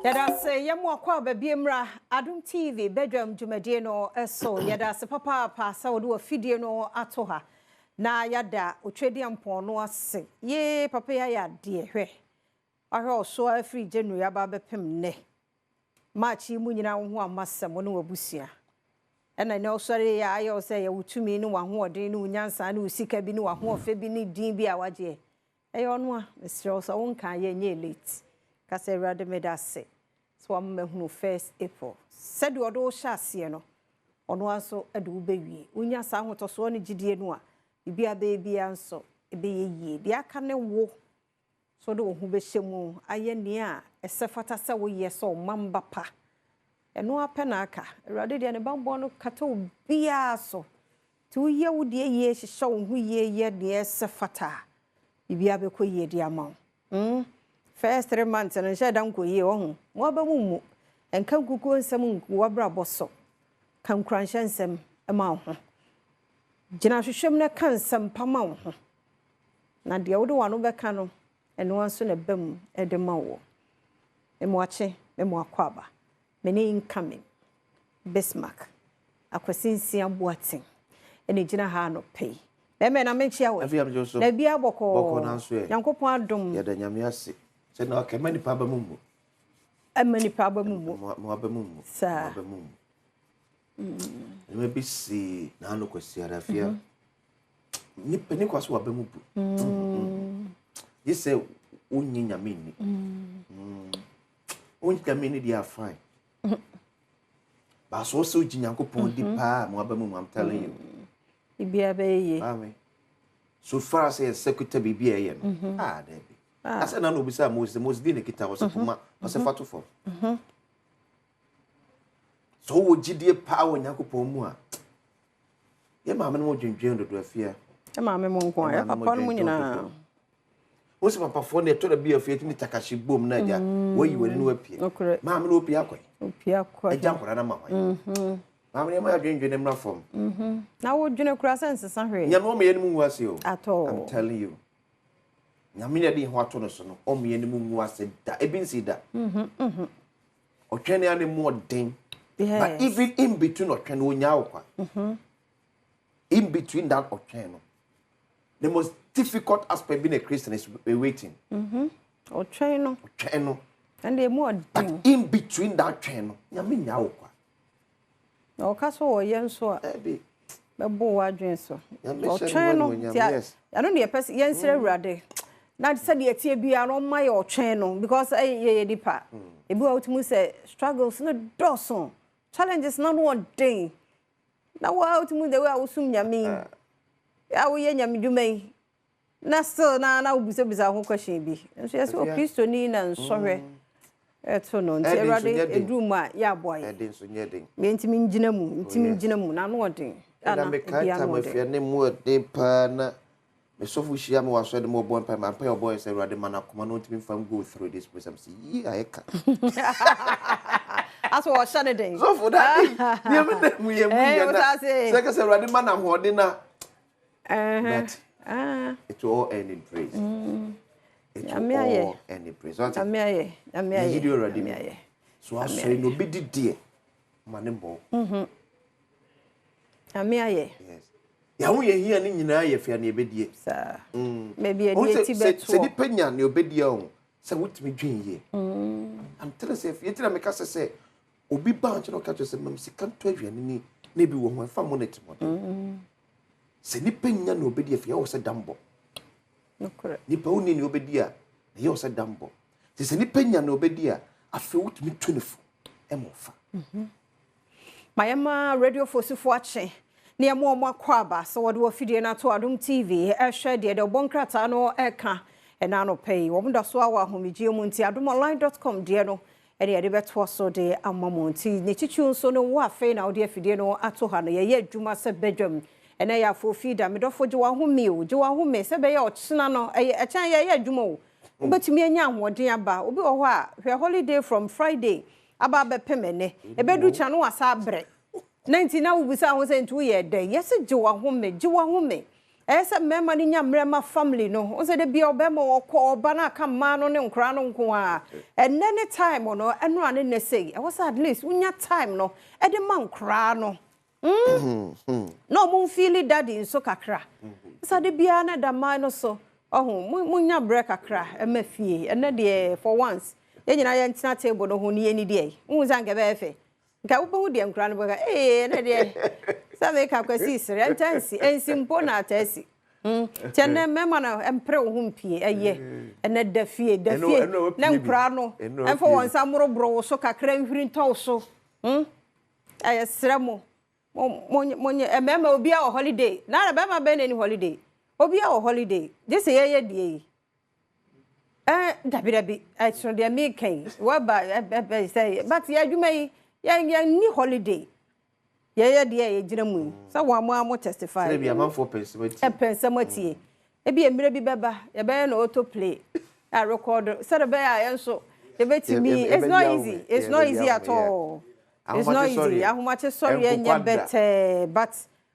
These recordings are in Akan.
Yɛda ase yɛ mo akɔ aba bie mmra Adom TV badwam dwumadie no so. Yɛda ase papaapa sɛ wode w'afidie no ato ha na yɛada Otwedeampɔn no ase. Yee papa yi ayɛ adeɛ hwɛ. Wahwɛ wo so ara firi January aba abɛpem nnɛ. March yi mu nyinaa wo ho amma asɛm wo ne w'abusua. Ɛna nnɛ wosɔre yi a ayɛ wo sɛ ɛyɛ wo tumi ne w'ahoɔden ne wo nyansa ne wo sika bi ne w'ahoɔfɛ bi ne din bi a wagyeɛ. Ɛyɛ ɔno a, mesrɛ wo sɛ wo nkaa yɛ nyɛɛ late. Ka sɛ Awurade meda ase sɛ wama mahunu first April. Sɛdeɛ ɔde wo hyɛ aseɛ no, ɔno ara nso de wo bɛwie. Wonya saa ahotɔsoɔ ne gyidie no a, biribiara bɛyɛ biara nso ɛbɛyɛ yie. Deɛ aka ne wo sɛ wode wo ho bɛhyɛ mu ayɛ nea ɛsɛ fata sɛ woyɛ sɛ ɔmamba pa. Ɛno ara pɛ na aka. Awurade deɛ ne bammɔ no kata obiara so. Nti woyɛ wo deɛ yie, hyehyɛ wo ho yie, yɛ deɛ ɛsɛ fata a, biribiara bɛkɔ yie de ama wo. Mm, first 3 months no nhyɛ da nkɔ yie, wahu. Mo aba mu mmu. Nka nkukuo nsɛm ngu w'abrabɔ so. Ka nkuranhyɛ nsɛm ma wo ho. Gyina ahwehwɛ mu na ka nsɛm pa ma wo ho. Na deɛ wode w'ano bɛka no, ɛno ara nso na ɛba mu de ma woɔ. Mmoakye, me akwaaba. Me ne incoming Bismarck Akwasi Nsia Boateng ɛna gyina ha anɔpa yi. Bɛrima na menkyia wo. Afei amegye so. Na bia bɔkɔɔ. Bɔkɔɔ nanso ɛ. Nyankopɔn adom. Yɛda Nyame ase. Sɛ na ɔka ɛma nipa aba mu mu. Ɛma nipa aba mu mu. Mo aba mu mu. Saa. Mo aba mu mu. Nneɛma bi si n'ano kwasi ara afia. Nipa ni kwa so waba mu bu. Gye sɛ wonye Nyame nni. Wonye Nyame nni deɛ a fine. Baaso wɔ sɛ wogye Nyankopɔn di paa mo aba mu mu, I'm telling you. Biribiara bɛyɛ yie. Maame. So far as yɛ kuta biribi a ɛyɛ no. Ah, dabi. Asɛ na na obisa Moses, Moses di ne kita ɔsɛ poma, ɔsɛ fa to fam. Sɛ wowɔ gyidie paa wɔ Nyankopɔn mu a, yɛ maame no mo dwendwen dodo afia. Ɛ maame mo nko a, ɛ papa no mu nyinaa. Wo sɛ papafoɔ no ɛtɔ da bi afie tumi takahye bom na agya wɔyi w'ani no wapie. Nokorɛ. Maame no opie akɔ. Opie akɔ. Agya nkwadaa no ma hwan. Maame no ɛma adwendwen ne mmra fam. Na wodwene koraa sɛ nsesa hwee. Nyame ɔma yɛn mu ngu ase o. At all. I'm telling you. Nyame na ɛde ho ato no so no, ɔma yɛn mu ngu ase da. Ebi nsi da. Ɔtwɛn ne ane mu ɔden. But even in between ɔtwɛn no, onya wo kwa. In between that ɔtwɛn no, the most difficult aspect being a Christian is waiting. Ɔtwɛn no. Ɔtwɛn no. Ɛnna emu ɔden. But in between that twɛn no, Nyame nya wo kwa. Na ɔka so wɔyɛ nso a. Ɛbi. Bɛbɔ w'adwene so. Nyame hyɛ Ɔtwɛn no. ne ho Nti yes. ɛno ne yɛpɛ sɛ yɛnsrɛ Awurade. Na sɛdeɛ ɛteɛ biara no ɔmma yɛ ɔtwɛn no because ɛyɛ yɛyɛ nipa. Ebi wɔ wotumi sɛ struggles no dɔɔso. Challenges na no ɔden. Na wo a wotumi the way a wosum Nyame yi. A woyɛ Nyame dwuma yi. Na still na wobisabisa ho question bi. Nso yɛsɛ wɔ Kristoni na nsɔhwɛ ɛto no. Nti Ɛde nso Awurade nyɛ den. ɛduru mu a yɛ aboa yɛ. Ɛde nso nyɛ den. Me ntimi ngyina mu, ntimi ngyina mu na ano ɔden. Ɛna Ana mekae ebi ano tam ɔden. afia ne mu ɔden paa na mesɔfo hyia me wɔ asɔre de mu ɔbɔ mpa ma mpa yɛ ɔbɔ yɛ sɛ Awurade ma no akoma na ɔntumi mfa go through this process. Sɛ yie ayɛ ka. Aso ɔhyɛ ne den. Sɔfo da nneɛma na mu yɛ mu Eh, yɛ wo na saa se. sɛ kɛ sɛ Awurade ma no ahoɔden na Ɛhɛn. but Ah, it will all end in praise. It Nyame will ayɛ. all end in praise. Ɔte Nyame ayɛ. Nyame ayɛ. Yɛyi di Awurade Nyame mu. ayɛ. So asɔre no obi di deɛ ma ne mbɔ. Nyame ayɛ. Yes. Yɛho yɛ hia ne nyinaa yɛ fia ne ebedie. Saa. Maybe Ohun ɛde sɛ eti sɛ sɛ bɛtoɔ. nipa nya nea obedi a o sɛ wotumi dwen yie. I'm telling you sɛ yɛti na meka sɛ obi ba nkyɛn na ɔka kyerɛ sɛ mam sika ntɔ aduane ni na ebi wɔ ho ɛfa mo ne te mɔden. Sɛ nipa nya nea obedi afie ɛwɔ sɛ dambɔ. Nokorɛ. Nipa wonni nea obedi a ɛyɛ wɔ sɛ dambɔ. Nti sɛ nipa nya nea obedi a afei wotumi tu ne fo ɛma ɔfa. Ma yɛma radio fosifo akye ne yɛma ɔmo akɔ aba sɛ wɔde wɔ fidie no ato Adom TV ɛhwɛ deɛ deɛ ɔbɔ nkrataa no ɛka ɛna anɔpɛ yi. Wɔn da so awɔ ahomegye mu nti adomonline.com deɛ no ɛne yɛde bɛtoa so de ama mo. Nti ne kyikyi nso no wo afei na wode afidie no ato ha no, yɛyɛ adwuma sɛ badwam. Ɛnɛ yɛ afo da medɔfo, gye wahome o, gye wahome sɛ bɛyɛ ɔkyena no ɛyɛ ɛkyɛn yɛyɛ adwuma o, wobɛtumi anya ahoɔden aba. Obi wɔ hɔ a hwɛ holiday from Friday aba abɛpem ɛnɛ, ɛbɛdu kyena no wasa abrɛ na nti na wobisa ho sɛ nti woyɛ dɛn. Yɛsɛ gye wahome, gye wahome. Ɛyɛ sɛ mmarima no nya mmerɛ ma family no. Wo sɛ da bia ɔbɛrima ɔkɔ ɔba no aka mmaa no ne nkoraa no nko a. Ɛnnɛ ne time no, ɛno a ne nnɛ sei. Ɛwɔ sɛ at least wonya time no ɛde ma nkoraa no. Na ɔmo mfeeli daddy nso kakra. Sɛ de biara na da mmaa no so. Ɔho, monya berɛ kakra ɛma fie. Ɛnnɛ deɛ for once, yɛn nyinaa yɛntena table no ho ne yɛni deɛ. Wohu sɛ anka ɛbɛyɛ fɛ. Nka wobɛhu deɛ nkora no bɛka, ee, ɛnɛ deɛ, sɛ meka Kwasi sere, ɛnta nsi, ɛnsi mpo na ata asi. Nti ɛnɛ mmarima no ɛmpere wo ho mpie, ɛyɛ. Ɛnɛ da fie, da fie, na nkora no, ɛmfa wɔn nsa mmorɔborɔ wo so kakra nhwiri ntɔ wo so. Ɛyɛ serɛ mo, mo mmarima obiara wɔ holiday, na barima bɛn na ɛni holiday? Obiara wɔ holiday, gye sɛ yɛyɛ deɛ yi. Dabi dabi, ɛsono deɛ meka yi, waba ɛbɛ sɛ, but yɛ adwuma yi, yɛn yɛn holiday. Yɛyɛ deɛ yɛgyina mu yi, sɛ wɔn a mo testify. Sɛ bi amanfoɔ pɛ nsɛm atie. Ɛpɛ nsɛm atie. Ebi mmerɛ bi bɛba, yɛbɛyɛ no auto play, a record, sɛdeɛ bɛyɛ a yɛn nso yɛbɛtumi. It's not easy, it's not easy at all. It's not easy. Ahomakye sɔre ɛnyɛ bɛtɛɛ, but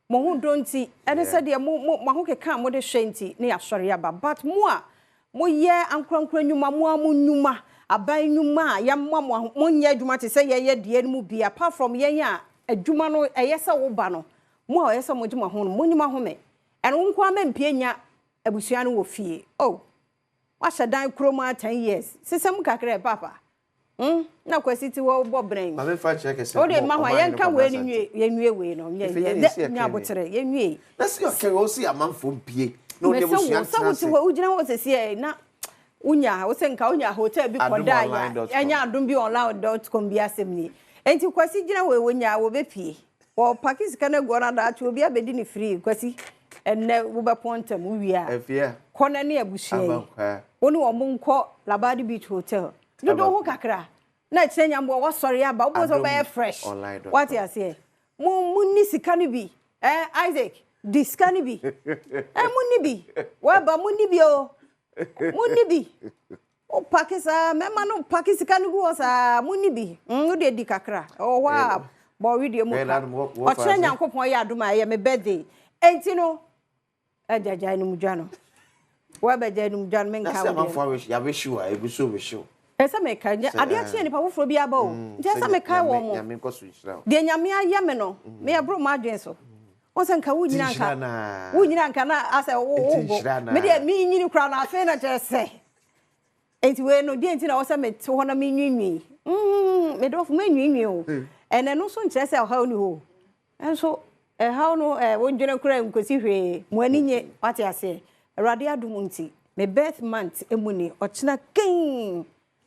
mo ho dɔ nti, ɛne sɛdeɛ mo mo mo ho keka a mo de hwɛ nti ne yɛasɔre aba. But mo a moyɛ ankorankora nnwuma, mo a mo nnwuma, aban nnwuma a yɛama mo, monyɛ adwuma te sɛ yɛyɛ deɛ no mu bi, apart from yɛn a adwuma no ɛyɛ sɛ woba no, mo a ɛyɛ sɛ mogye mo ho no, monyi mo ahome. Ɛno wo nko ara mpie nya abusua no wɔ fie. Oh, wahyɛ dan kurom a 10 years. Sesɛm kakra papa. Na Kwasi ti wɔ bɔ brɛn. Maame fa kyerɛ kɛse. O de ma hɔ yɛnka wei no nwie, yɛnwie wei no. Nyɛ nyɛ nya abotere, yɛnwie. Na si ɔkɛ o si amanfo mpie. Na ɔne abusua ntena ase. Sɛ wote hɔ, wogyina hɔ sɛsi ɛ na wonya, wo sɛ nka wonya hotel bi kɔda ya. Ɛnyɛ adom bi online.com bi asɛm ni. Enti Kwasi gyina hɔ wonya wɔbɛpie. Wɔ paki sika no agu hɔ na daakye obi abɛdi ne free. Kwasi, ɛnnɛ wobɛpɔn ntɛm wowie a. Kɔ na ne abusua yi. Wo ne wɔn nkɔ Labadi Beach Hotel. Dodo ho kakra. Na kyerɛ nyamboa wasɔre aba. Wobɔ sɛ wobɛyɛ fresh. Wate aseɛ. Mo mo ni sika no bi. Isaac, di sika no bi. Mo ni bi. Waba mo ni bi o. Mo ni bi. Wo paki saa, mɛma no paki sika no gu hɔ saa, mo ni bi. Wo de di kakra. Ɛwɔ hɔ a bɔ video mu ka. Ɔkyerɛ Nyankopɔn yɛ adom a ɛyɛ me birthday. Enti no, agya no mu dwa no. Wabɛgya no mu dwa no menka wo deɛ. Ya wish you a ebi so wish you. Ɛsɛ meka nyɛ ade akyi nipa foforɔ bi aba o. Nti ɛsɛ meka wɔ mo. Nyame nkɔ so nhyira wo. Deɛ Nyame ayɛ me no, me ɛboro m'adwene so. Wɔn sɛ nka wo nyina nka. Wo nyina nka na asɛ wo wo go. Me deɛ me nyini kura na afei na kyerɛ sɛ. Enti wei no deɛ nti na wɔsɛ me te hɔ na me nwinwi. Me dɔfo me nwinwi o. Ɛnɛ no nso nkyerɛ sɛ ɔhaw ni hɔ. Nso ɛhaw no wodwene kora nkosi hwee. Mo ani nye wate aseɛ. Awurade adom nti me birth month emu ni ɔkyena ken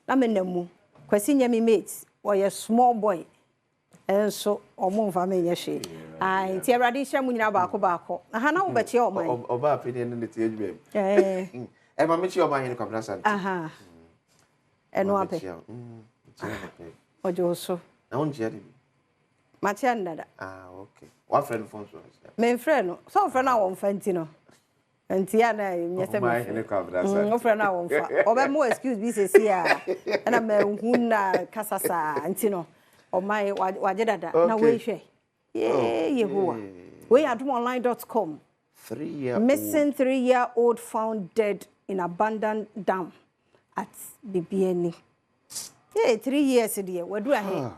na me nam mu. Kwasi nyɛ me mate, ɔyɛ small boy. Nso ɔmo mfa me nyɛ hwee. Ai nti Awurade nhyira mo nyinaa baako baako. Aha na wobɛkyea ɔman. Ɔba afei ne ne te adwuma mu. Ɛma me kyea ɔman hene Kwabena Asante. Aha. Ɛno apɛ. Ɔgye wo so. Na wo nkyea de bi. Makyea no dada. Ah okay. Wafrɛ no phone so. Memfrɛ no. Sɛ wofrɛ no a wɔmfa nti no. Nti a na nyɛ sɛ mefrɛ. Wofrɛ no a wɔmfa. Ɔbɛmo excuse bi sɛsi a ɛna mahu na kasa saa nti no. Ɔman wagye dada na wei hwɛ. Yee Yehowa. Wei adomonline.com. Missing 3-year-old found dead in abandoned dam at Bibiani. Hey, 3 years deɛ wadu ahe.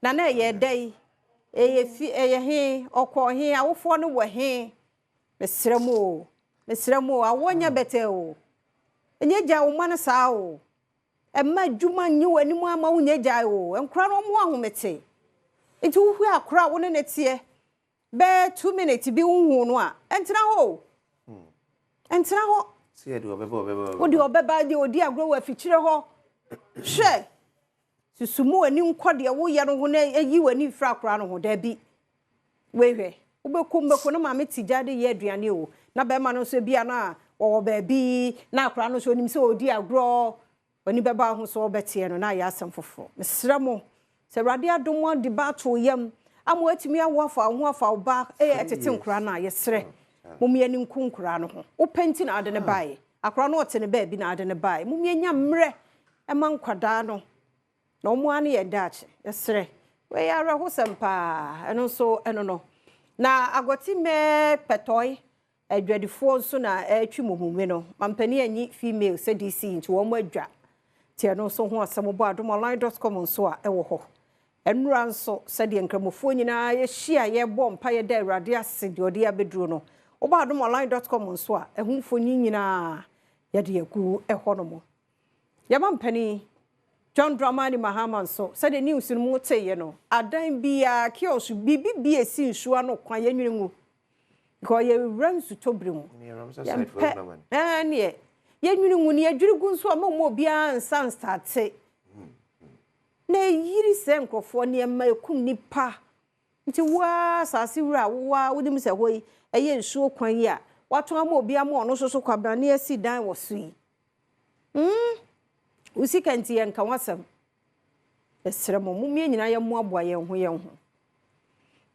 Na na ɛyɛ dɛ ɛyɛ fi ɛyɛ he ɔkɔ he awofoɔ no wɔ he. Mesrɛ mo o. Mesrɛ mo o awoɔ nyɛ bɛtɛ o. Ɛnyɛ gya wo ma no saa o. Ɛma adwuma nye w'anim ama wo nyɛ gya o. Nkora no ɔmo ahomete. Nti wohwɛ akora wo ne ne teɛ. Bɛɛ 2 minutes bi wohu no a ɛntena hɔ o. Ɛntena hɔ. Sɛ de ɔbɛba ɔbɛba. Wode ɔbɛba de odi agorɔ wɔ afikyire hɔ. Hwɛ. Susu mu w'ani nkɔ deɛ woyɛ no ho na eyi w'ani mfiri akora no ho daabi. Wei hwɛ. Wobɛkɔ mbɛkɔ na maame te gya de yɛ aduane o. Na bɛrima no nso ebia na wɔwɔ baabi na akora no nso onim sɛ odi agorɔ. W'ani bɛba ho so ɔbɛteɛ no na ayɛ asɛm foforɔ. Mesrɛ mo sɛ Awurade adom de ba ato yam ama watumi awo afa wo ho afa wo ba ɛyɛ tete nkora no a yɛsrɛ. Mom yɛni nko nkora no ho. Wopɛ nti na ade ne baeɛ. Akora no ɔte ne baabi na ade ne baeɛ. Mom yɛnya mmerɛ ɛma nkwadaa no. Na ɔmo ani yɛ daakye. Yɛsrɛ. Wei awerɛhosɛm paa. Ɛno nso ɛno no. Na agɔti mɛ pɛtɔe. Adwadifoɔ nso na ɛretwi muhumume no. Mampanin anyi female sɛ DC nti wɔn adwa. Nti ɛno nso ho asɛm bɔ adomonline dot com nso a ɛwɔ hɔ. Nnora nso sɛdeɛ nkramofoɔ nyinaa yɛhyia yɛbɔ mpaeɛ da Awurade ase deɛ ɔde abɛduro no. Wobɔ adomonline dot com nso a ɛho mfonyin nyinaa yɛde agu ɛhɔ nom. Yɛma mpanin John Dramani Mahama nso sɛdeɛ news no mu teeɛ no adan biara kiosk biribi bi esi nsuo ano kwan yɛnwene ngu. Because yɛwura nsutɔbere mu. Yɛmpɛ ɛneɛ yɛnwene ngu ne yɛdwiri gu nso a ma mu obiara nsa nsate. Na ɛyiri sɛ nkurɔfoɔ nneɛma ekum nipa. Nti waa asase wura waa wonim sɛ hɔ yi ɛyɛ nsuo kwan yi a watɔn ama obi ama ɔno nso so kwabrane asi dan wɔ so yi. Wo sika nti yɛnka ho asɛm. Ɛsrɛ mo, mommie nyinaa yɛmmoaboa yɛn ho yɛn ho.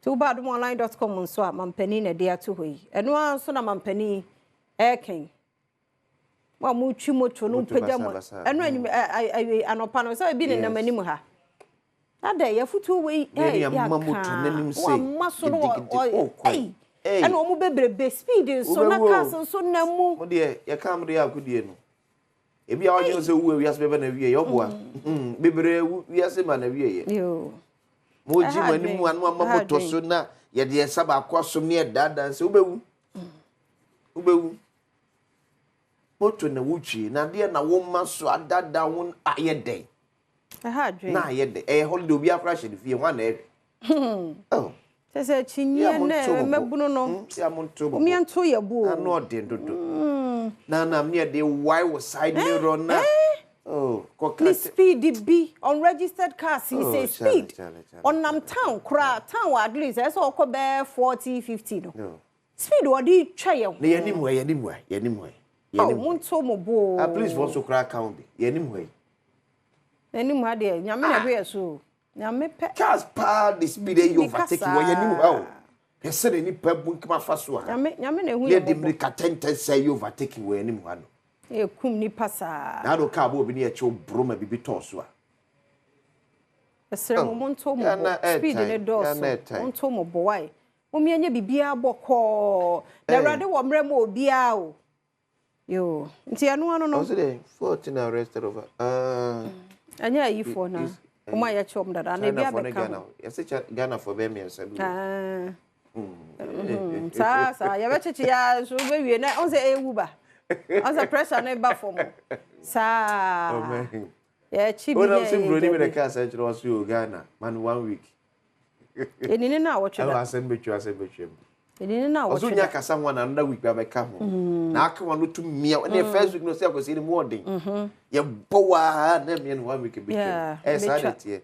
Nti woba adomonline.com nso a mampanin na ɛde ato hɔ yi. Ɛno ara nso na mampanin ɛɛkɛn. Mo a motwi moto no mpagya mo. Ɛno anim anɔpa no sɛ ebi nenam anim ha. Ada yɛfotuo wei yɛaka. Wama so no ɛna wɔn bebrebe speed nso na cars nso nam mu. Mo deɛ yɛka mo deɛ akodie no. Ebi a ɔnyɛ sɛ wu wiase bɛbɛ na wie yɛ ɔboa. Bebree wu wiase ma na wie yɛ. Mo gyi mo anim ano ama moto so na yɛde yɛn nsa baako asom ne yɛdaadaa nsɛ wobɛwu. Wobɛwu. Moto na wotwie na adeɛ na woma so adada wo ayɛ dɛn. Na ayɛ dɛn. Ɛyɛ holiday obi akora hyɛ ne fie ho ana ɛhwɛ. Oh. Sɛ sɛ kyinyeɛ na mɛbunu no. Omiɛnto yɛ bo. Ano ɔden dodo. Na na ne yɛde wae wɔ side mirror na. Oh, ne speed bi unregistered cars yi sɛ speed. Ɔnam town koraa town at least ɛsɛ ɔkɔ bɛɛ 40 50 no. Speed wɔde twa yɛn ho. Na yɛnim hɔ yɛnim hɔ yɛnim hɔ. Oh, monto mo bo. Ah, please for so koraa ka ho bi. Yɛnim hɔ yi. N'anim ha deɛ nyame na ɛhwɛ yɛ so. Nyame pɛ. Cars paa de speed ɛyɛ overtake wɔ yɛnim hɔ o. Ɛsɛ na nipa bu nkema fa so a. Nyame nyame na ehu yɛ bɔbɔ. Yɛde mirika tɛntɛn sɛ ɛyɛ overtake wɔ yɛnim hɔ ano. Ekum nipa saa. Na ado kaa bo obi ne yɛkyɛw boro ma bibi tɔɔ so a. Ɛsrɛ mo monto mo bo. Speed ne dɔɔso. Monto mo bo wae. Momienye biribiara bɔkɔɔ. Na Awurade wɔ mmerɛ mu obiara o. Yo, nti ɛno ano no. Ɔsɛ dɛ 14 arrested over. Ɛnyɛ ayifoɔ na. Ɔmo a yɛkyɛ ɔmo dada na ebi abɛka ho. Yɛsɛ Ghana for bɛɛ mmiɛnsa bi. Saa saa yɛbɛkyekye ya nso wobɛwie na ɔn sɛ ɛwu ba. Ɔn sɛ pressure no ba fam. Saa. Yɛkyi bi na ɛyɛ. Wɔnam sɛ buroni bi na kaa sɛ kyerɛ ɔso yɛ Ghana man 1 week. Enini na wɔtwe da. Ɛwɔ asɛm bɛtwa asɛm bɛtwa mu. Enini na wɔtwe da. Ɔso nya kasa ho na another week bɛka ho. Na aka wɔn no to mmea ɛne first week no sɛ akɔsi ne mu ɔden. Yɛbɔ waa na mmea no 1 week bɛtwa. Ɛyɛ saa de teɛ.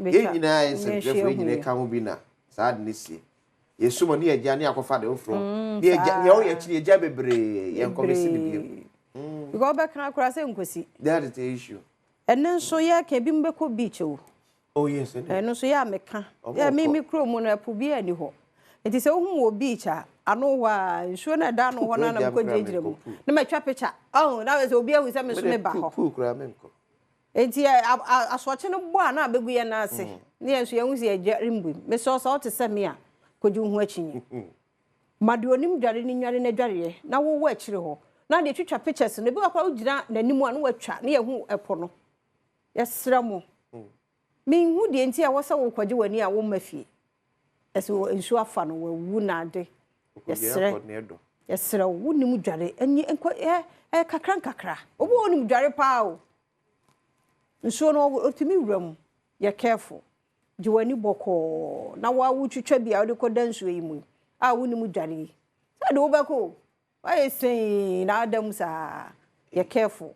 Yɛn nyinaa yɛ nsɛmtwerɛfoɔ yɛn nyinaa ka ho bi na saa de ne sie. Yɛsum ne yɛgya ne akɔfa de foforɔ. Ne yɛgya ne ɔyɛ akyi yɛgya bebree yɛn kɔmɛsi ne bio. Because ɔbɛka akora sɛ nkosi. That is the issue. Ɛno nso yɛ ka bi mbɛkɔ beach o. Oh yes. Ɛno nso yɛ ameka. Yɛ me me kuro mu no ɛpo bi ani hɔ. Nti sɛ wohu wɔ beach a ano hɔ a nsuo na ɛda ano hɔ na na mkɔ gyinagyina mu. Na matwa picture. Oh, na sɛ obi ahu sɛ me so me ba hɔ. Pool kura me nkɔ. Nti asoɔkye no bɔ a na abɛgu yɛn nan ase. Ne yɛn nso yɛn ho sɛ yɛgya mbom. Me sɛ sɛ ɔte sɛ me a kɔgye wo ho akyi. Ma de onim dware ne nware na dwareɛ na wowɔ akyire hɔ. Na de twitwa pictures no ebi wɔ koraa wogyina n'anim a na watwa ne yɛhu ɛpo no. Yɛsrɛ mo. Menhu deɛ nti a wɔsɛ wokɔgye w'ani a womma fie. Ɛsɛ nsuo afa no wawu na ade. Yɛsrɛ. Yɛsrɛ wo wonim dware ɛnyɛ nkɔ ɛ kakra nkakra. Obi wɔ wonim dware paa o. Nsuo no otumi wura mu. Yɛ careful. Gye w'ani bɔkɔɔ na wa wotwitwa bi a wode kɔda nsuo yi mu a wonim dware yi. Sɛ de wobɛkɔ o. Wayɛ sɛn na ada mu saa. Yɛ careful.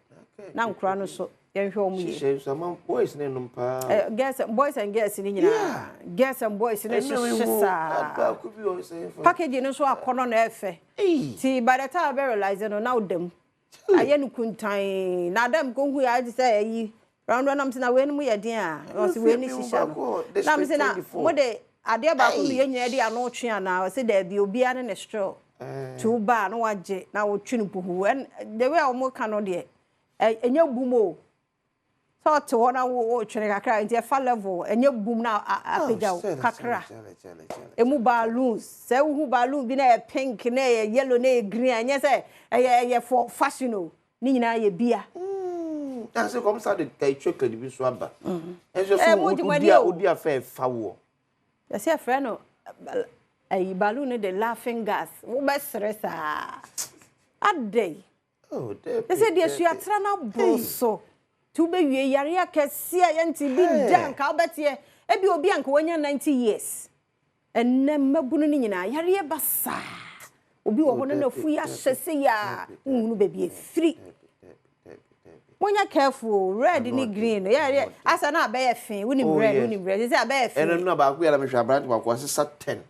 Na nkora no so yɛnhwɛ wɔn yie. Hyehyɛ nso ama boys ne nom paa. Girls boys and girls ne nyinaa. Girls and boys ne hyehyɛ saa. Package no nso akɔnɔ na ɛfɛ. Ti by the time I realize no na wodam. Ayɛ no kuntan na adam ko hu ya sɛ ayi. Round round nam sɛ na wei no mu yɛ den a. Ɔsi wei ne hyehyɛ no. Na me sɛ na mo de adeɛ baako no yɛ nyinaa de ano twe ana ɔsi daabi obiara ne ne straw. Tu ba na wagye na wotwe no puhu. And the way a wɔn ka no deɛ ɛnyɛ bum o. Sɛ ɔte hɔ na wotwene kakra nti ɛfa level, ɛnyɛ boom na apagya wo kakra. Emu balloons, sɛ wohu balloon bi na ɛyɛ pink na ɛyɛ yellow na ɛyɛ green a, ɛnyɛ sɛ ɛyɛ ɛyɛ for fashion o. Ne nyinaa yɛ bia. Na sɛ kɔm sa de chocolate bi nso aba. Ɛnso so wodi a wodi afɛ ɛfa woɔ. Yɛsɛ yɛfrɛ no ɛyi balloon no de laughing gas. Wobɛsere saa. Adɛn? Oh, dabi. Ɛsɛ deɛ suatra no aboro so. Nti wobɛwie yareɛ akɛseɛ a yɛnte bi da nka wobɛteɛ. Ebi obi anka wanya 90 years. Ɛnnɛ mmabunu no nyinaa yareɛ ba saa. Obi wɔ hɔ no na afu yi ahyɛ se yi a wohunu baabi efiri. Monyɛ careful, red ne green no. Yɛ yɛ asa na abɛyɛ fe. Wonim red, wonim red. Sɛ abɛyɛ fe. Ɛno na baako yɛ na mehwɛ aberante baako asesa 10.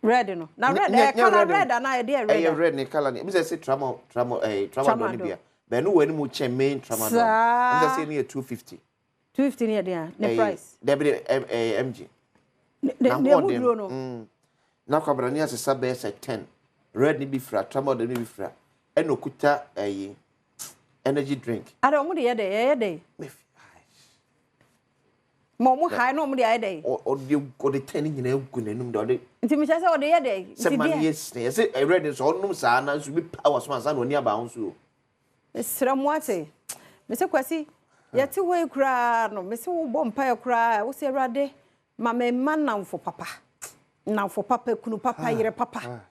Red no. Na red ɛyɛ color red ana ɛde red. Ɛyɛ red ne color ne. Ebi sɛ sɛ trama trama ɛɛ tramadol ne bia. Bɛn no wɔ anim kyɛn main tramadol. Saa. Ebi sɛ sɛ ne yɛ 250. 250 ne yɛ den a ne price. Dabi de MG. Ne ne mu duro no. Na kwabra ne asesa bɛyɛ sɛ 10. Red ne bi fira, tramadol ne bi fira. Ɛna okuta ɛyi energy drink. Ada ɔmo de yɛ dɛ, ɛyɛ dɛ. Ma ɔmo hae na ɔmo de ayɛ dɛ. Ɔde ɔde 10 ne nyinaa gu n'anum de ɔde. Nti mekyerɛ sɛ ɔde yɛ dɛ. Sɛ ma ne yɛ sene. Yɛsɛ red nso ɔnom saa na nso bi power so ansa na ɔni aba ho so. Mesrɛ mo ate. Mese Kwasi, yɛte hɔ yi koraa no, mese wobɔ mpaeɛ koraa, wo sɛ Awurade ma me mma nnamfo papa. Nnamfo papa, kunu papa, yere papa.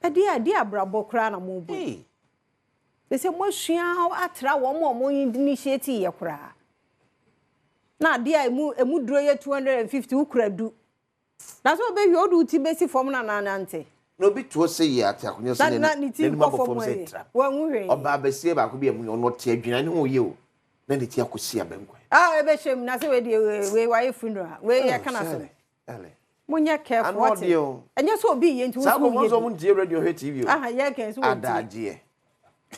Ɛdeɛ ɛdeɛ abrabɔ koraa na mo bɔ yi. Sɛ moasua atra wɔn a wɔn initiate yɛ koraa. Na adeɛ a emu duro yɛ 250 wokura du. Na sɛ wobɛwie wode wo ti bɛsi fam na nanante. Na obi to sɛ yɛ ate akonnwa sɛ na ne ti n'anim kɔ abɔ fam fam sɛ ayi. tra. Wanhu hwee. Ɔbaa bɛsie baako bi a mu ɔno ɔte adwina ne ho yɛ o. Na ne ti akɔsi abɛnkwan. Ah, ɛbɛhyɛ mu na sɛ wei deɛ wei wayɛ funeral. Wei yɛ ka na sɛ. Monyɛ careful Ano wate. ɔdeɛ o. Ɛnyɛ sɛ obi yɛ nti wo Saa so kɔmɔ woyɛ nso bi. ɔmo ntie radio hwɛ TV o. Aha, yɛ kɛn so wɔntie. Adagyeɛ.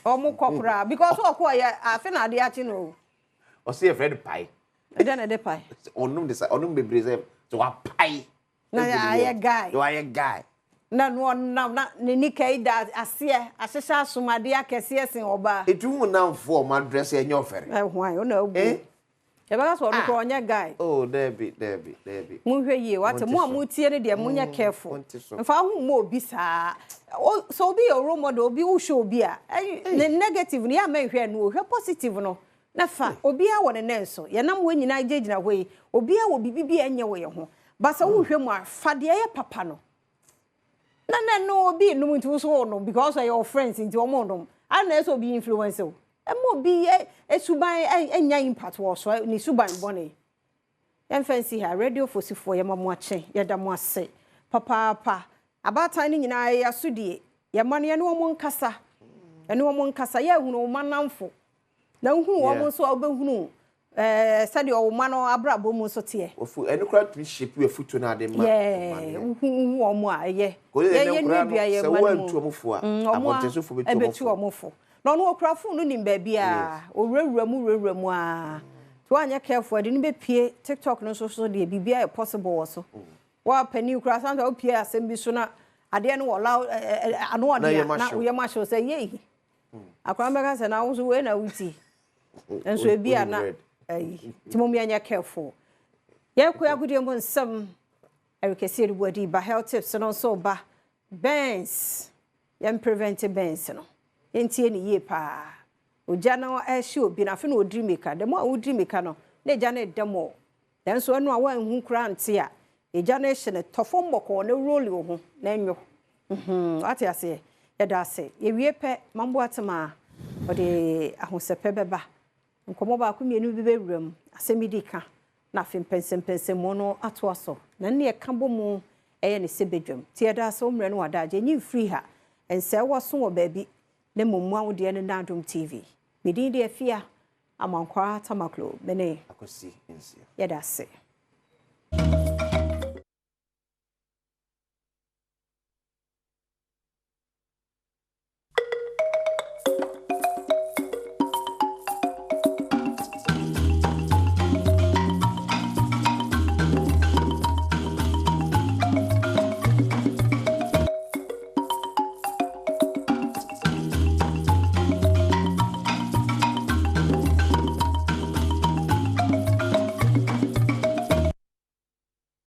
Ɔmo kɔ koraa because ɔkɔ yɛ afe na ade akye no o. Ɔsɛ yɛfrɛ no pae. Ɛdɛn na ɛde pae? Ɔnom de sa ɔnom bebree sɛ sɛ wapae. Na ayɛ guy. Na wayɛ guy. Na no ɔnam na ne nika yi da aseɛ ahyehyɛ asomadeɛ akɛseɛ sen ɔbaa. Etu hu namfo ɔmo adress ɛnyɛ ɔfɛre. Ɛho ayɛ ɔna abu. Eh? Yɛbɛka sɛ ɔno koraa ɔnyɛ guy. Oh, dabi dabi dabi. Monhwɛ yie wate mo a motie no deɛ monyɛ careful. Monte so. Mfa ho mmɔ obi saa. Sɛ obi yɛ role model, obi wohwɛ obi a, ne negative no yɛ ama nhwɛ no, hwɛ positive no. Na fa obiara wɔ ne nan so. Yɛnam hɔ nyinaa gyinagyina hɔ yi, obiara wɔ biribi bi a ɛnyɛ wɔ yɛn ho. Ba sɛ wohwɛ mu a, fa deɛ ɛyɛ papa no. Na na no obi nom nti wo so wo nom because ɛyɛ your friends nti wɔn nom. Ana ɛsɛ obi influence wo. Ɛma obi yɛ esuban ɛnya impact wɔ so ne suban bɔne. Yɛmfa nsi ha radio fosifoɔ yɛma mo akye, yɛda mo ase. Papaapa. Abaatan no nyinaa yɛ asodie. Yɛma no yɛne wɔn nkasa. Yɛne wɔn nkasa. Yɛahunu wɔn manamfo. Na wohunu wɔn nso a wobɛhunu sɛdeɛ wɔn ma no abrabɔ mu nso teɛ. Ofu ɛno koraa tumi shape afutuo no ade ma. Yeah, wohu wɔn a ɛyɛ. Kò yɛ Yɛyɛ ne nkora no nnuadua yɛ sɛ ma no wɔantu mu. wɔn fo a Wɔn a abɔntensofo bɛtu wɔn ɛbɛtu fo. wɔn fo. Na ɔno okura phone no nim baabi a owurawura mu wurawura mu a. Nti woanyɛ careful ɛde no bɛpie TikTok no nso so deɛ biribiara yɛ possible wɔ so. Wa panin koraa sometimes wopie asɛm bi so na adeɛ no wɔ loud ano ɔde Na a yɛ na mahyew. woyɛ mahyew sɛ yei. Akwaraa bɛka sɛ na wo nso wei na woti. Nso ebi a na ɛyi. Nti mo yɛnyɛ careful. Yɛkɔ agodie mu nsɛm. Ɛrekɛseɛ de bu adi ba health tips no nso ba. Burns. Yɛn prevent burns no. Yɛntie ne yie paa. Ogya no ɛhye obi na afei na odiri mika. Dɛm a wodiri mika no na egya no ɛda mu. Nanso ɛno a wanhu koraa nte a egya no ehye no tɔ fam bɔkɔɔ na roll wo ho na enyo. Wate aseɛ. Yɛda ase. Yɛwie pɛ Mambo Atema ɔde ahosɛpɛ bɛba. Nkɔmmɔ baako mmienu bi bɛwura mu. Asɛm bi di ka. Na afei mpɛnsɛmpɛnsɛmu no atoa so. Na ne yɛka bɔ mu ɛyɛ ne sɛ bedwam. Nti yɛda ase wo mmerɛ no wadagye. Enyi mfiri ha. Nsɛ wɔso wɔ baabi. Na mmom mu awodeɛ no na Adom TV. Me din de Afia Amankwaa Tamaklo. Mene Akwasi Nsia. Yɛda ase.